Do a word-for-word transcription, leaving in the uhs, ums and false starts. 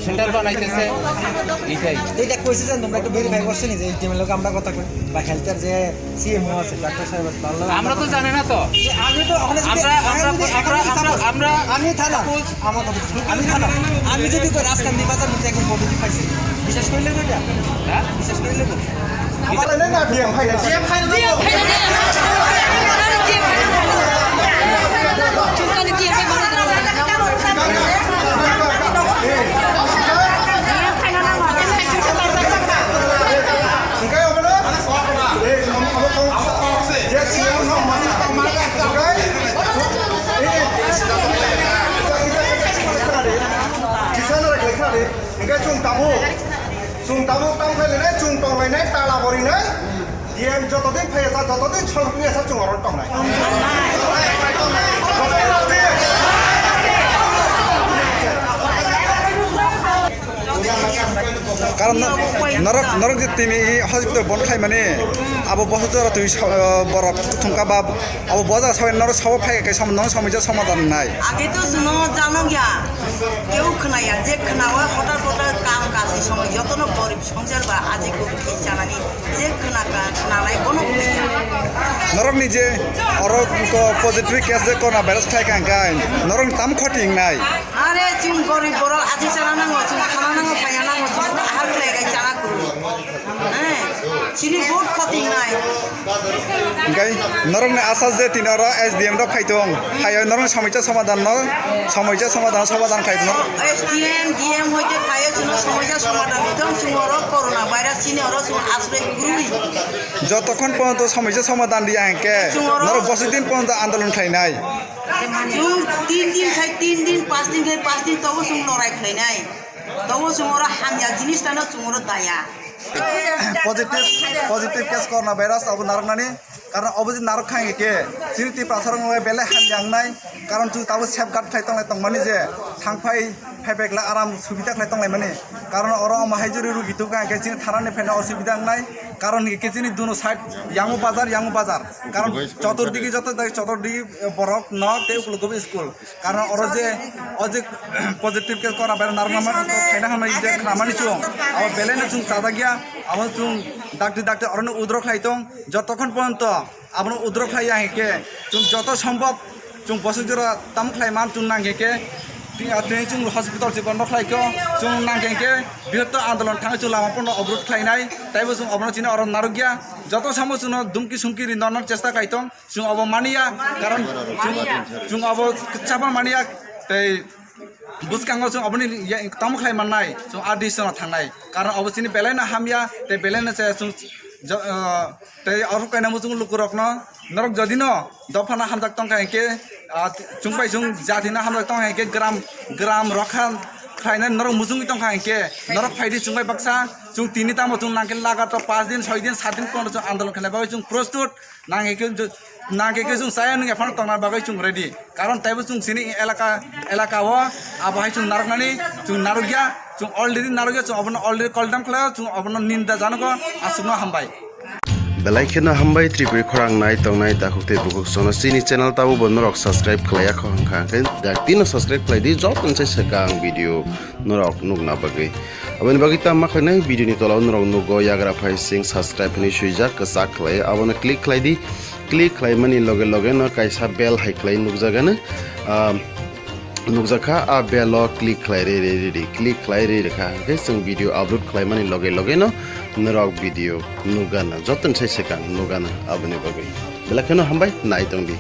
সেন্টার বানাইতেছে, এটাই। এটা কইছে যে তোমরা একটু ভেরিফাই করছো নি যে এই টিমের লোক আমরা কথা কই বা হেলথের যে সিএমও আছে, ডাক্তার সাহেব আছে, তার লগে আমরা তো জানি না তো। আমি তো ওখানে যদি, আমরা, আমরা, আমি যদি আমরা, এখানে আমরা, suppose, আমরা, আমি থানা, suppose, আমার কথা শুনো, আমি থানা, আমি যদি কই আজকে আমি বাজার মধ্যে একজন পজিটিভ পাইছি, বিশ্বাস করলে তো এটা? হ্যাঁ? বিশ্বাস করলে তো? আমার না, না, ডিএম ভাই, না। ডিএম ভাই, না। Hingke chwng tabuk, chwng tabuk tang khe lene chwng tong lainai, tala bo rinai, D M joto din phai ya sa, joto din chwng ya sa chwng oro tongnai. Karon no-, norok, norok je tini hospital bon khaimani, abo boso jora twi so-, borok thungkha ba, abo boja sabai norok sabo phai khe som-, norok somoi ja somadhan nai. Age to chwng no jano ya, keu khwnaya, je khwnawa hotar hotar kam kasi somoi jotono gorib songsar ba aji gorib khe chanani, je khwna ka, khwnanai bono khwnaya. Norok ni je oro ko positive case je corona virus khai kha hingkai, norok tam khoti hingnai. Are chwng gorib borok aji chana nango, chwng khana nango, phaiya nango, chwng ahar khlai gai chana kuru. Eh, chini bohut khoti hingnai. Hingkai norokni asha je tini oro S D M rok phai tong, phai norokni somoisa somadhan no, somoisa somadhan, somadhan khai no. S D M, D M hoite phai chwngno somoisa somadhan diton, chwng oro corona virus chini oro chwng asroi kwrwi. Jotokhon porjonto somoisa somadhan riya hingke, chwng oro norok bosi din porjonto andolon khlainai. Chwng tin din khai tin din, pas din khai pas din, tobo chwng lorai khlainai. Tobo chwng oro hamya jinis tano chwng oro daya. Positive, positive case corona virus abo narwknani, karon obo je narwk kha hingke chini Tiprasa rok belai hamya wngnai, karon chwng tabuk safeguard khlai tonglai tongmani je thangphai phaiphai khlai aram subida khlai tonglaimani, karon oro omo hai jori rugi tubukha hingke chini thanani phaina osubida wngnai, karon hingke chini duno side yango bazar yango bazar, karon choturdigi joto dagi choturdigi borok no tei ukologo school. Karon oro je, o je positive case kora bai narwkna ma khaina hamnai je khna mani chwng. Abo belai no chwng chajak ya, abo chwng dakti dakti oro no withdraw khlai tong. Jotokhon porjonto abono withdraw khlai ya hingke chwng joto sombhob chwng bosok jora tamo khlai man chwng nang hingke tini chwng hospital se bondo khlai kho chwng nang hingke bihotto andolon thangwi chwng lama pono obrod khlainai. Taibo chwng obono chini oro narwk ya. Joto samo chwngno dumki sumki ri norna chesta khlai tong. Chwng obo mani ya, karon chwng, chwng obo kwchapma mani ya, tei bwskango chwng oboni ya, tamo khlai mannai, chwng a decision-o thangnai. Karon obo chini belai no hamya, tei belai no chaya chwng jo-, ah, tei oro kainamo chwng lukurokno, norok jodi no dophano hamjak tongkha hinkhe, ah, chwng bai chwng jati no hamjak tongkha hinkhe, gram, gram rokha khlainai norok muchungwi tongkha hinkhe, norok phaidi chwng bai baksa, chwng tini tamo chwng nangkhe lagatar pas din, soi din, sat din, pondro chwng andolon khlainai bagwi chwng prostut. Nangkhe khe ju-, nangkhe khe chwng chaya nungya phano tongna bagwi chwng ready. Karon taibo chwng chini elaka, elaka o abo hai chwng narwknani, chwng narwkya, chwng already narwkya, chwng obono already call dam khlaio, chwng obono ninda janogo, aswkno hambai. Belai kheno hambai Tripuri khorang nai tongnai takhuk tei bukhuk sono chini channel tabo bo norok subscribe khlaiya kho hwnkha hwnkhe dak tino subscribe khlai di joto se swkang video norok nukna bagwi. Aboni bagwi tamo khlainai video ni tola o norok nugo yagra phai sing subscribe hinwi swijak kwchak khlai abono click khlai di. Click khlaimani loge loge no kaisa bell hai khlai nukjagano, ah, nukjakha, a bell o click khlai re re re re, click khlai re re kha, hwnkhe chwng video upload khlaimani loge loge no norok video nukgana, joto ni sai swkang nukgana. Aboni bagwi belai kheno hambai, nai tong di.